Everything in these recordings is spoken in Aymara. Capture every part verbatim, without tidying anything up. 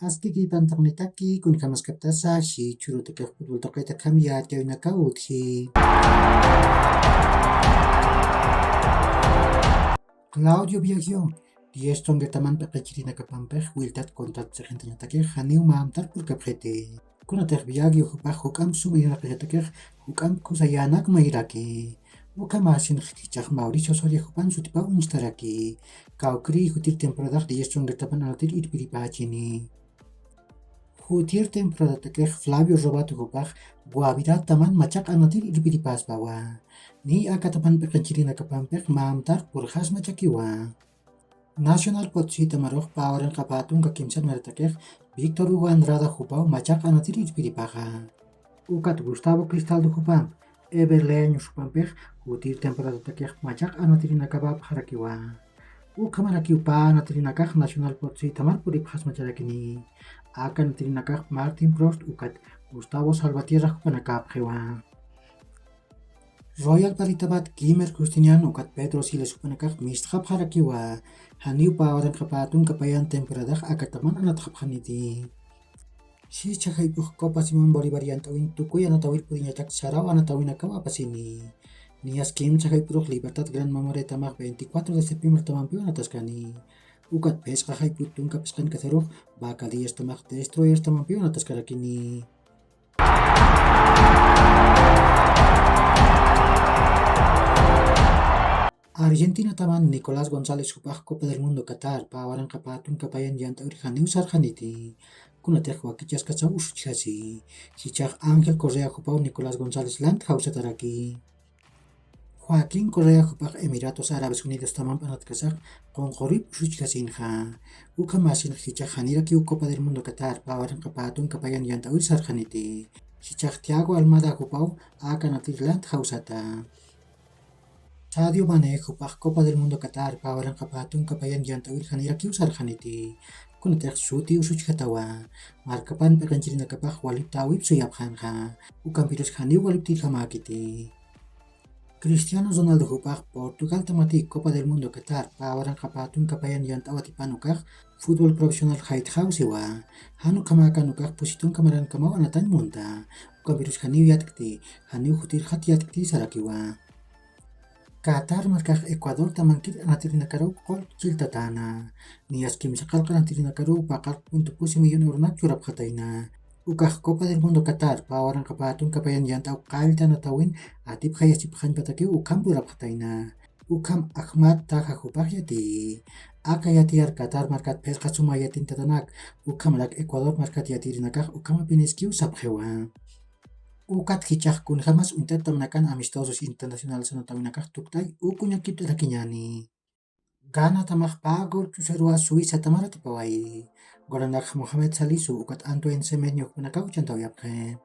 Aski kipantaqnitaki, kunjamaskaptasa jichhürutakix futbol taqita akham yatiyawinakaw utji. Claudio Biagio, diez tongertaman p'iqinchirinakapampix wiltat contrat sixintañatakix janiw mä amtar purkapxiti. Kunatix Biagio jupax juk'amp sum irnaqañatakix juk'amp kusayanak mayraki. Ukhamasinx jichhax Mauricio Soria jupan sutipaw uñstaraki. Kawkïriy jutir temporadax diez tongertapan anatir irpiripächini. Jutir temporadatakix Flavio Robato jupax Guavirataman machaq anatir irpiripaspawa. Niy akatapan p'iqinchirinakapampix mä amtar purxasmachakiwa. Nacional Potsitamarux pä waranqapä tunka kimsat maratakix Víctor Hugo Andrada jupaw machaq anatir irpiripaxa. Ukat Gustavo Cristaldo jupamp Ever Leaño jupampix jutir temporadatakix machaq anatirinakapapxarakiwa. Ukhamarakiw pä anatirinakax Nacional Potsitamar puripxasmacharakini. Aka anatirinakax Martin Prost ukat Gustavo Salvatierra jupanakäpxiwa. Royal Paritabat Kimmer Justiniano ukat Pedro Siles jupanakax mistxapxarakiwa, janiw pä waranqapä tunka payan temporadax akataman anatxapxaniti. Jichha jayp'ux Copa Simón Bolívar yant'äwin tukuy anatawir puriñatak saraw anatawinakaw apasini. Niyas kimsa jayp'urux Libertad Gran Memoriatamax veinticuatro de septiembretamanpiw anataskani. Ukat phisqa jayp'u tunka phisqankasarux Vaca Diastamax Destroyerstamanpiw anataskarakini. Argentinataman Nicolás González jupax Copa del Mundo Qatar pä waranqapä tunka payan yant'äwir janiw sarxaniti. Kunatix wakichaskasaw usuchjasi. Jichhax Ángel Correa jupaw Nicolás González lant jawsataraki. Joaquín Correa jupax Emiratos Árabes Unidostamamp anatkasax qunqurip usuchjasinxa. Ukhamasinx jichhax janirakiw Copa del Mundo Qatar pä waranqapä tunka payan yant'äwir sarxaniti. Jichhax Thiago Almada jupaw aka anatir lant jawsata. Sadio Mané jupax Copa del Mundo Qatar pä waranqapä tunka payan yant'äwir janirakiw sarxaniti. Kunatix suti usuchjatawa. Markapan p'iqinchirinakapax waliptäwip suyapxänxa. Ukampirus janiw waliptirjamäkiti. Cristiano Ronaldo jupax Portugaltamati Copa del Mundo Qatar pä waranqapä tunka payan yant'äw atipan ukax fútbol profesional jaytxawsiwa. Jan ukhamäkan ukax pusi tunka marankamaw anatañ munta. Ukampirus janiw yatkti, janiw jutirxat yatkti sarakiwa. Qatar markax Ecuadortamankir anatirinakaruw qullq chilltatäna. Niyas kimsa qallq anatirinakaruw paqallq punto pusi millón euronak churapxatayna. Ukax Copa del Mundo Qatar pä waranqapä tunka payan yant'äw qallta anatawin atipxayasipxañpatakiw ukham lurapxatayna. Ukham Ahmad Taha jupax yatiyi. Aka yatiyar Qatar markat phisqa suma yatintatanak, ukhamarak Ecuador markat yatiyirinakax ukhamapiniskiw sapxiwa. Ukat jichhax kunjamas uñt'attamanakan amistosos internacionales anatawinakax tukt'ay uka uñakipt'arakiñäni. Ghanatamax pä gol ch'usaruwa Suizatamar atipawayi. Golanakax Mohamed Salisu ukat Antoine Semenyo jupanakaw uchantawayapxi.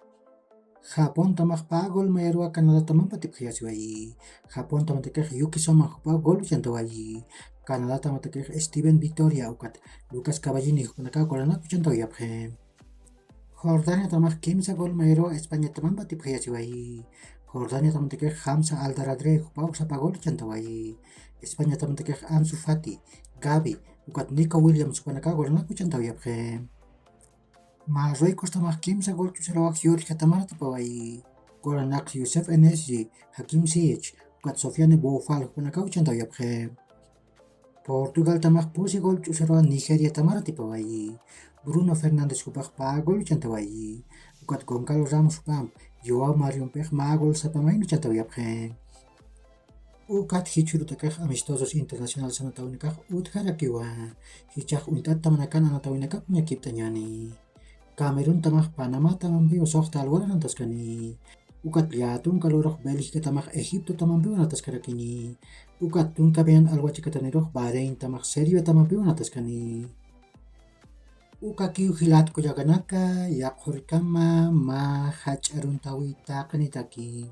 Japontamax pä gol mayaruwa Canadatamamp atipxayasiwayi. Japontamatakix Yuki Soma jupaw gol uchantawayi. Canadatamatakiw Steven Victoria ukat Lucas Cavallini jupanakaw golanak uchantawayapxi. Jordaniatamax kimsa gol mayaruwa Españatamamp atipxayasiwayi. Jordaniatamatakix Hamza Aldaradre jupaw sapa gol uchantawayi. Españatamatakix Ansu Fati, Gavi, ukat Nico Williams jupanakaw golanak uchantawayapxi. Marruecostamax kimsa gol ch'usaruwa Georgiatamar atipawayi. Golanakax Youssef En-Nesyri, Hakim Ziyech, ukat Sofiane Boufal jupanakaw uchantawayapxi. Portugaltamax pusi gol ch'usaruwa Nigeriatamar atipawayi. Bruno Fernández jupax pä gol uchantawayi. Ukat Goncalo Ramos jupamp, Joao Mariompix mä gol sapa mayn uchantawayapxi. Ukat jichhürutakix amistosos internacionales anatawinakax utjarakiwa. Jichhax uñt'attamanakan anatawinakap uñakipt'añäni. Cameruntamax Panamatamampiw suxta alwar anataskani. Ukat llätunka lurux Bélgicatamax Egiptotamampiw anataskarakini. Ukat tunka payan alwa chikatanirux Bahreintamax Serbiatamampiw anataskani. Ukakiw jilat kullakanaka, yaqhurkama mä jach'a aruntäwi taqinitaki.